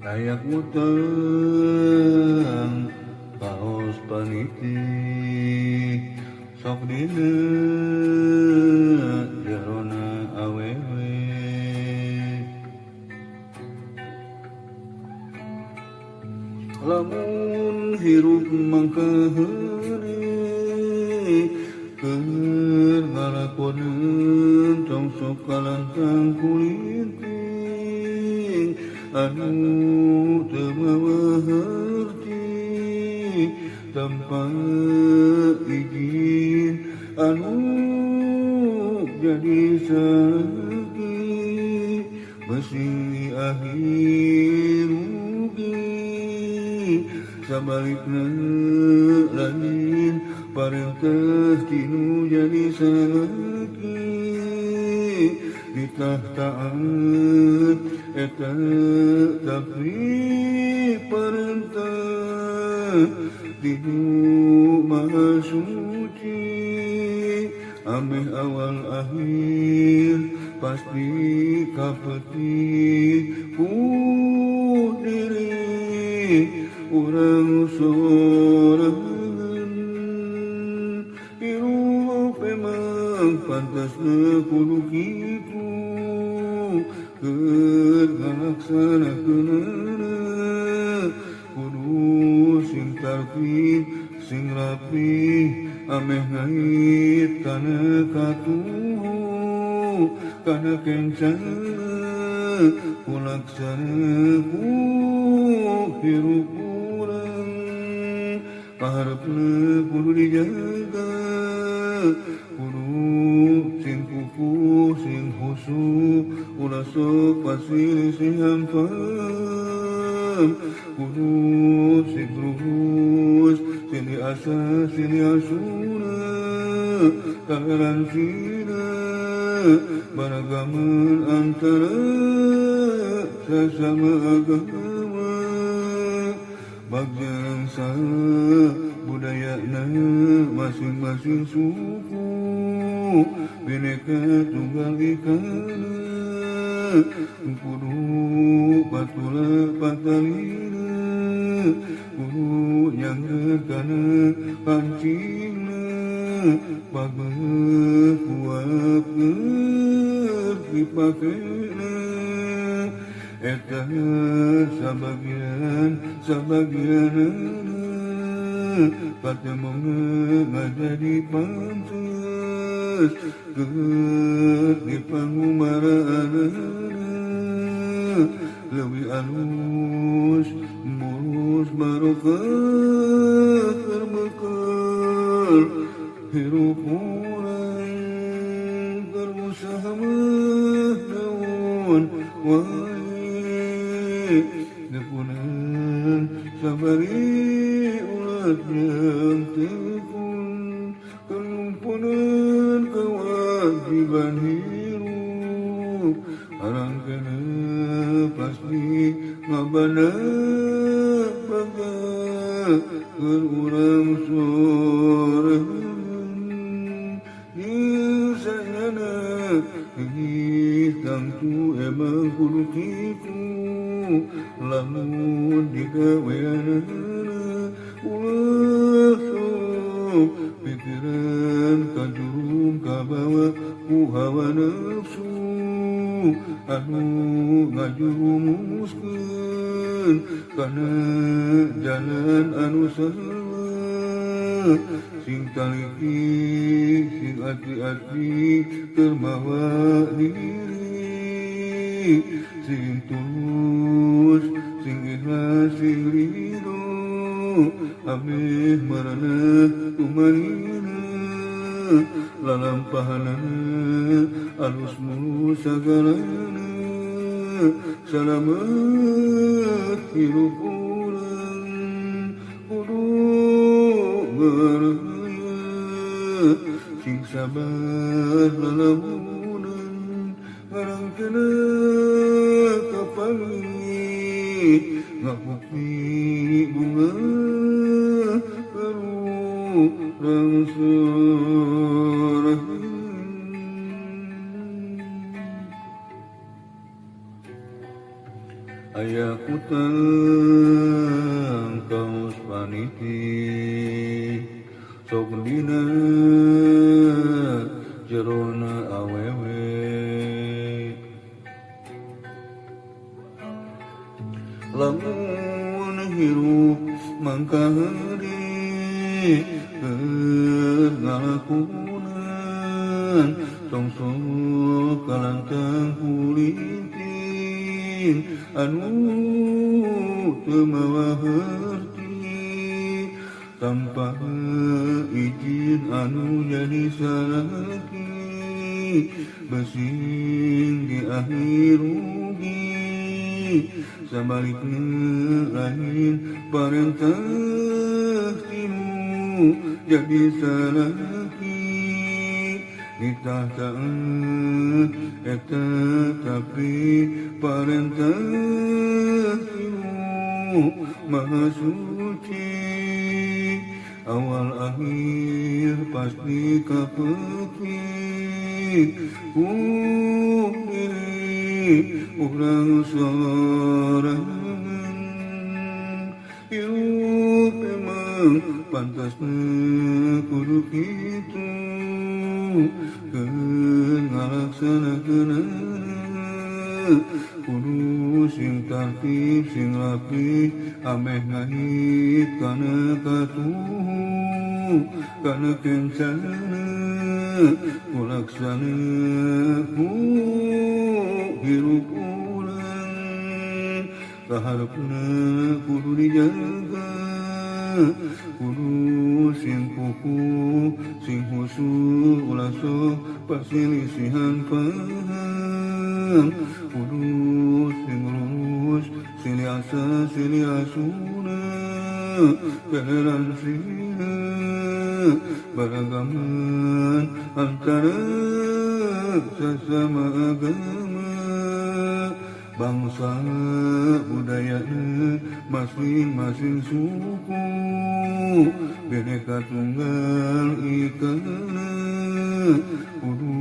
Layak utang kaos paniti sok dina jarona awewe lamun hirup mangkaheuri keur ngalakoneun tong sok kalantang kulinting anu teu mawa harti tanpa izin anu jadi salaki besi akhir rugi sabalikna lain parentah tinu jadi salaki ditah taat eta tapi parentah tinu maha suci ameh awal akhir pasti kapetik ku diri urang sorangan hirup emang pantasna kudu kitu keur ngalaksanakeunana kudu sing tartib sing rapi ameh ngait kana katuhu kana kencana kulaksana ku hirup urang kaharepna kudu dijaga kudu sing kukuh sing khusyuk ulah sok pasilih hampam kudu sing lurus sing diasah sing diasuna karancina baragaman antara sasama agama bagjangsa budayana masing-masing suku Bhinneka Tunggal Ikana kudu patula patalina kudu nyangger kana pancingna pageh kuat keur dipakena eta sabagian sabagianana patemongna ngajadi pantes keur dipangumaraanana leuwih alus mulus barokah keur bekel hirup urang keur usaha mah naon wae nepunan sabari ulat yang tekun kelumpunan kewajiban hirup arang kena pasti ngabana baga keur urang sorangan nisayana tangtu emang kudu kitu lamun digaweanana ulah sok pikiran kajurum kabawa ku hawa nafsu anu ngajurumuskeun kana jalan anu salah sing taliki sing ati-ati keur mawa diri sing tulus sing ikhlas sing ridho ameh maraneh tumanina lalampahanana alus mulus sagalana salamet hirup urang kudu ngarahaya sing sabar lalamunan ngarang kena kapanggih ngapupi bunga urang sorangan. Aya kutang kaos paniti sok dina jerona awewe lamun hirup mangka heuri keur ngalakunan tong sok kalantang kulinting anu teu mawa harti tanpa izin anu jadi salaki besing di akhir rugi sabalikna lain parentah tinu jadi salaki nitah taat eta tapi parentah tinu maha suci awal akhir pasti kapeki ku diri urang sorangan hirup emang pantasna kudu kitu keur ngalaksanakeunana kudu sing tertib sing rapi ameh ngahit kana katuhu kana kencana kulaksana ku hirup urang kaharepna kudu dijaga kudu sing kuku sing husu ulah sok pasilisihan paham kudu sing lurus silih asa silih asuna toleransina baragaman antara sesama agama bangsa budaya masing-masing suku Bhinneka Tunggal Ika kudu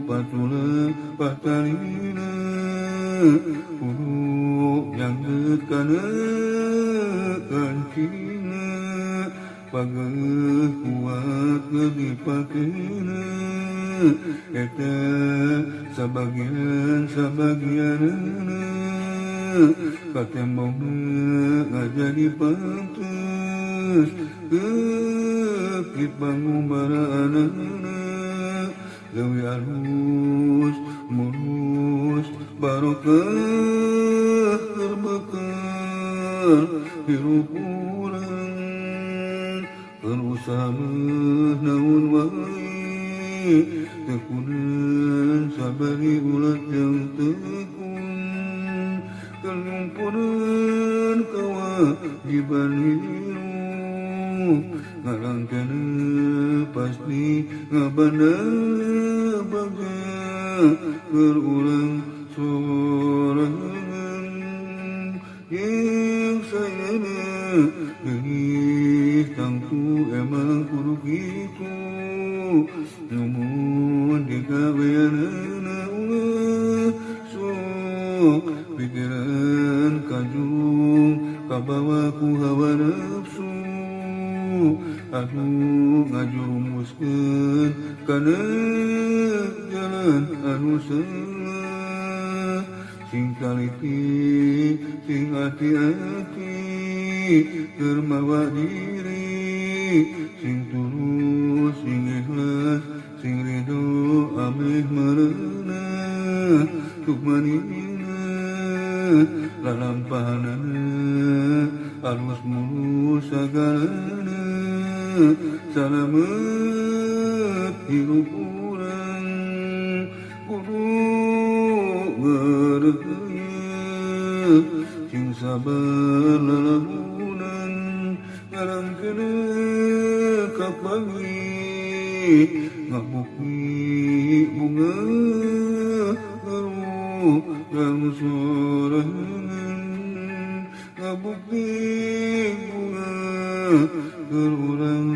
patula patalina kudu nyangget kana kancina pageuh kuat geus dipakena eta sabagian sabagianna katembongna ngajadi pantes keukit pangumbaranana leuwih alus mulus barokah keur bekel hirup urang keur usaha mah naon wae tekunan sabari ulah jeung tekun keur nyumpunan kawajiban hirup ngarangkana pasti ngabanda bagja keur urang sorangan jeung sayana geus tangtu emang kudu kitu numun digaweanana ulah sok pikiran kajung kabawa ku hawa nafsu anu ngajurumuskeun kana jalan anu salah sing taliti sing hati-hati keur mawa diri sing tulus sing ikhlas sing ridho ameh merenah tukmanina lalampahanana alus mulus sagalana salamet hirup urang kudu ngareuyeut sing sabar lalamunan ngarangkeuna kapanggih ngabukti bunga ngaruh sorangan ngabukti bunga keur urang.